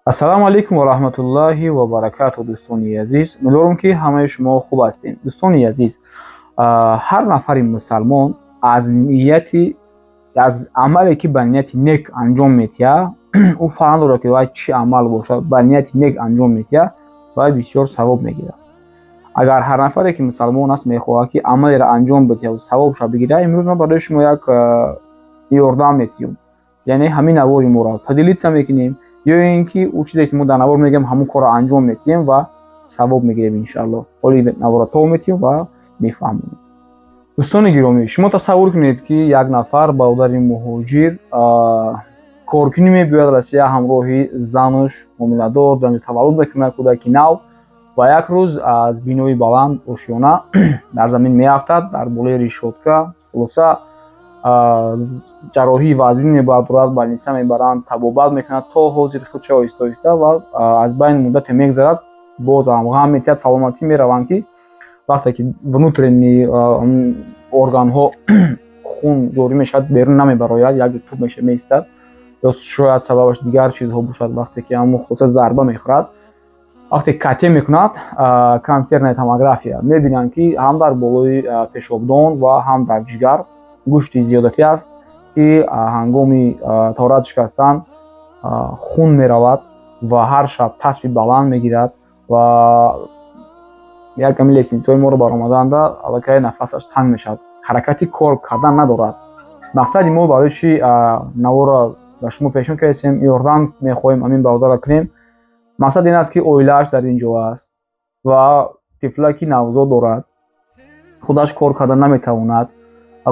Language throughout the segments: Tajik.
Ассалому алайкум ва раҳматуллоҳи ва баракатуҳ, дӯстони азиз. Умедворам, ки ҳамаи шумо хуб ҳастед. Дӯстони азиз, ҳар нафари мусалмон аз нияти, аз амале, ки ба нияти нек анҷом метиҳад, ӯ фарқ надорад, ки вай чӣ амал бошад, ба нияти нек анҷом метиҳад, вай бисёр савоб мегирад. Агар ҳар нафаре, ки мусалмон аст, мехоҳад, ки амалеро анҷом бидиҳад, савобша бигирад, имрӯз ман барои шумо як ёрдам метиҳам. Яъне ҳамин навори моро поделиться мекунем ё ин ки ӯ чизе, ки мо дар навор мегӯем, ҳамон корро анҷом метиҳем ва савоб мегирем, иншаалло. Ҳоли наворро то метиҳем ва мефаҳмонем. Дӯстони гиромӣ, шумо тасаввур кунед, ки як нафар бародари муҳоҷир коркунӣ мебиёяд Россия ҳамроҳи зануш, ҳомиладор, дар таваллуд мекунад кӯдаки нав, ва як рӯз аз бинои баланд, ошёна, дар замин меафтад, дар болои решётка. Хулоса, ҷарроҳии вазнин мебардорад, больница мебаранд, табобат мекунад, то ҳозир худша оҳиста оҳиста ва аз байни муддате мегзарад, боз ҳам ғам метиҳад, саломатӣ мераванд, ки вақте ки внутренний органҳо хун ҷорӣ мешавад, берун намебарояд, як ҷо туп меистад, ё шояд сабабаш дигар чизҳо бошад. Вақте ки ҳамон, хулоса, зарба мехӯрад, вақте КТ мекунад, компьютерная томография, мебинанд, ки ҳам дар болои пешобдон ва ҳам дар ҷигар гӯшти зиёдатӣ аст, ки ҳангоми таҳорат шикастан хун меравад ва ҳар шаб таспи баланд мегирад ва як ками лестницаҳои моро баромаданда аллакай нафасаш танг мешавад, ҳаракати кор кардан надорад. Мақсади мо барои чи наворро ба шумо пешниҳод кардем, ёрдам мехоҳем ҳамин бародарро кунем, мақсад ин аст, ки оилааш дар ин ҷо аст ва тифлаки навзод дорад, худаш кор карда наметавонад.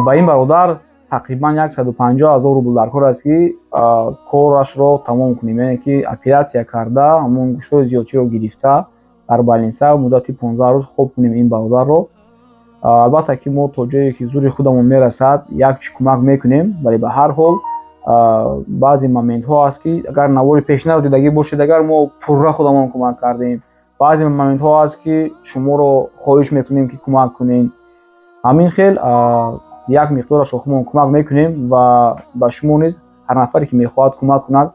Ба ин бародар тақрибан 150 000 рубл дар кор аст, ки корашро тамом кунем, яъне ки оператсия карда, ҳамон гӯштҳои зиёдчиро гирифта, дар больница муддати 15 рӯз хоб кунем ин бародарро. Албатта, ки мо то ҷое, ки зури худамон мерасад, як чӣ кӯмак мекунем, вале ба ҳар ҳол баъзе моментҳо аст, ки агар навори пешнаро дидагӣ бошед, агар мо пурра худамон кӯмак кардем, баъзе моментҳо аст, ки шуморо хоҳиш мекунем, ки кӯмак кунем. Ҳамин хел як миқдорашро худамон кӯмак мекунем ва ба шумо низ, ҳар нафаре, ки мехоҳад кӯмак кунад,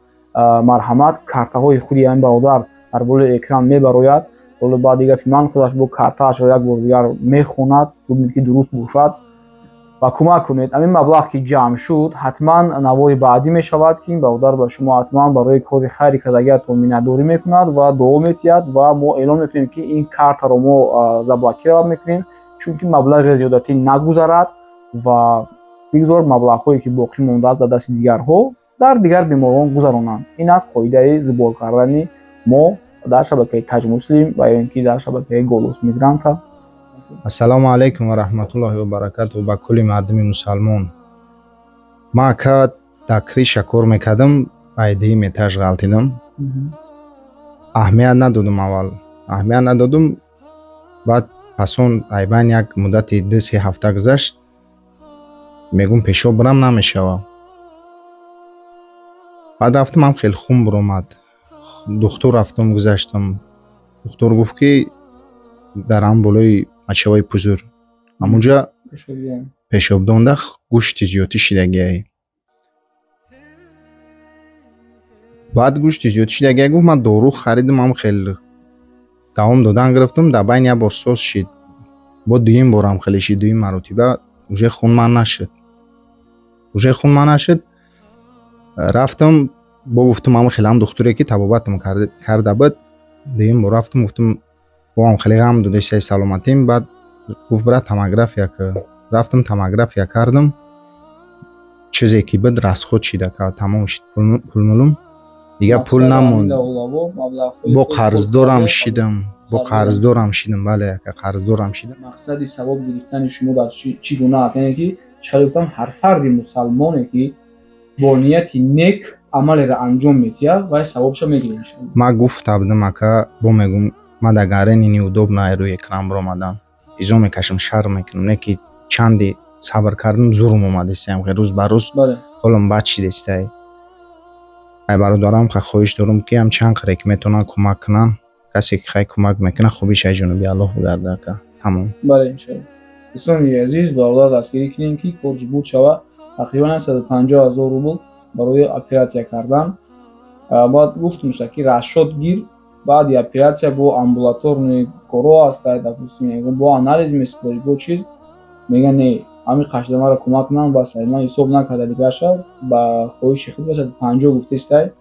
марҳамат, картаҳои худи ҳамин бародар дар болои экран мебарояд. Ҳоло баъди гапи ман худаш бо картаашро як бор дигар мехонад, бубинед, ки дуруст бошад, ва кӯмак кунед. Ҳамин маблағ ки ҷамъ шуд, ҳатман навори баъдӣ мешавад, ки ин бародар ба шумо ҳатман барои кори хайри кардагиатон миннатдорӣ мекунад ва дуо метиҳад. Ва мо эълон мекунем, ки ин картаро мо заблокировать мекунем, чунки маблағи зиёдатӣ нагузарад ва бигзор маблағҳое, ки боқӣ мондааст, дар дасти дигарҳо, дар дигар беморон гузаронанд. Ин аст қоидаи сбор кардани мо дар шабакаи Таҷмуслим ва ё ин ки дар шабакаи Голос Мигранта. Ассалому алайкум ва раҳматуллоҳи ва баракатуҳ ба кулли мардуми мусалмон. Ман, ака, дар крыша кор мекардам, айдии этаж ғалтидам. Аҳамият надодум, аввал аҳамият надодум. Баъд пасон айбайн як муддати 2-3 ҳафта гузашт, мегум, пешоб бирам, намешава. Баъд рафтам, ҳам хеле хун биромад. Духтур рафтам, гузаштам, духтур гуфт, ки дар ҳам болои мочевой пузырь, ҳамунҷа пешобдонда гӯшти зиёдтӣ шидагиай. Баъд гӯшти зиёдтӣ шидагиай гуфт, ман дору харидам, ҳам хел давом додан гирифтам. Дар байни як бор соз шид, бо дуюм борам хеле шид, дуюм маротиба уже хун ман нашуд, уже хун ман нашуд. Рафтам, бо гуфтам, ҳама хелам духтуре, ки табобатам карда буд, дуюм бор рафтам, гуфтам, боам хеле ғам додесай саломатим. Баъд гуфт, бира, томография ки. Рафтам, томография кардам, чизе ки буд, расход шида, тамом шид пулмулум, дигар пул намонд. Бо қарздорам шидам, бо қарздорам шидам, бале, ака, қарздорам шидам. Мақсади савоб гирифтани шумо дар чӣ гуна аст? Яъне ки чӣ гуфтам, ҳар фарди мусалмоне, ки бо нияти нек амалеро анҷом медиҳад, вай савобша мегирад. Ман гуфта будам, ака, бо мегум, ман дар гарени неудобно рӯи экран биромадам, изо мекашам, шарм мекунам, не ки чанде сабр кардам, зурм омадестаям, рӯз ба рӯз ҳолам бад шидестай. Ай бародарам ха хоҳиш дорам, ки ҳам чанд қаре ки метавонанд, кӯмак кунанд. Касе ки хай кӯмак мекунад, хубиш ай ҷониби Аллоҳ бугарда, ака, тамом. Бале, иншоалло. Дӯстони азиз, бародар дастгирӣ кунем, ки кор ҷубуд шавад. Тақрибан 150 000 рубл барои оператсия кардан. Баъд гуфтмуша ки расчёт гир, баъди оператсия бо амбулаторный коро ҳастай, допустим, бо анализ месупорӣ, бо чиз. Мега не, ҳамин қашда маро кӯмак кунам, бас ман ҳисоб накарда дигарша ба хоҳиши худ 150 гуфтестай,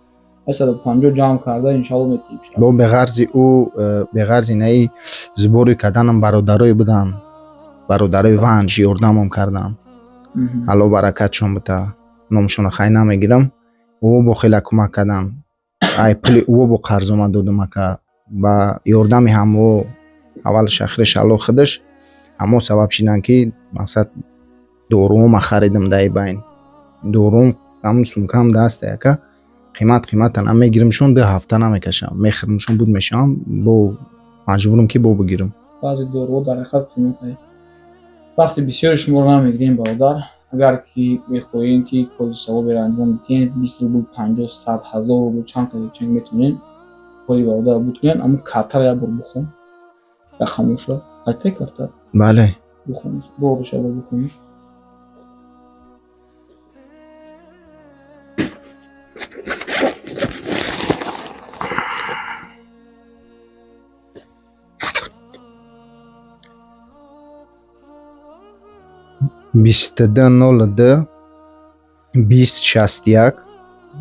150 ҷамъ карда иншалло метиҳем. Бо беғарзи ӯ, беғарзи наи сбори карданам бародарое буданд, бародарои Ванҷ ёрдамам карданд. Алло баракатшон бита, номшонро хай намегирам. Ӯ бо хеле кӯмак карданд. Ай пули ӯ бо қарз омад додум ака. Ба ёрдами ҳамо аввалаш ахираш Алло худаш ҳамо сабаб шиданд ки мақсад доруома харидам даи байн. Дорум ҳамун сумкаам даста яка қимат қимата намегиримшон, 2 ҳафта намекашам. Мехӯримшон буд мешавам, бо маҷбурам ки бо бигирам. Баъзе доруҳо дар ҳақиқат қиматае. Вақти бисёри шуморо намегирем, бародар. Агар ки мехоҳем ки кори савоберо анҷом диҳем, 20 рубл, 50, 100, 1000 рубл чанд қадр чанг метавонем кори бародарро буд кунем. Аммо картаро як бор бихон, рақамошро қайтай карта? Бале. Бихониш, бордуш як бор бихониш. Бисту ду нол ду бист шасту як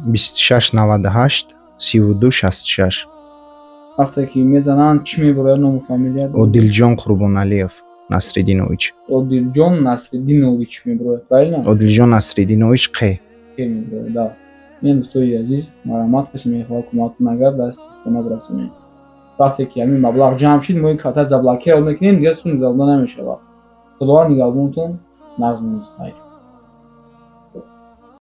бисту шаш наваду ҳашт сиву ду шасту шаш. Вақте ки мезананд, чӣ мебарояд ному фамилия? Одилҷон Қурбоналиев Насриддинович. Одилҷон Насриддинович мебарояд, правильно? Одилҷон Насриддинович Қ. Қ мебарояд, да. Ин дӯстои азиз, марҳамат, касе мехоҳад кӯмак кунад, агар даст хона бирасонед. Вақте ки ҳамин маблағ ҷамъ шид, мо ин карта заблокировать мекунем, дигар сум гузаронда намешавад. Худованд нигаҳбонтон. Нағз, хайр.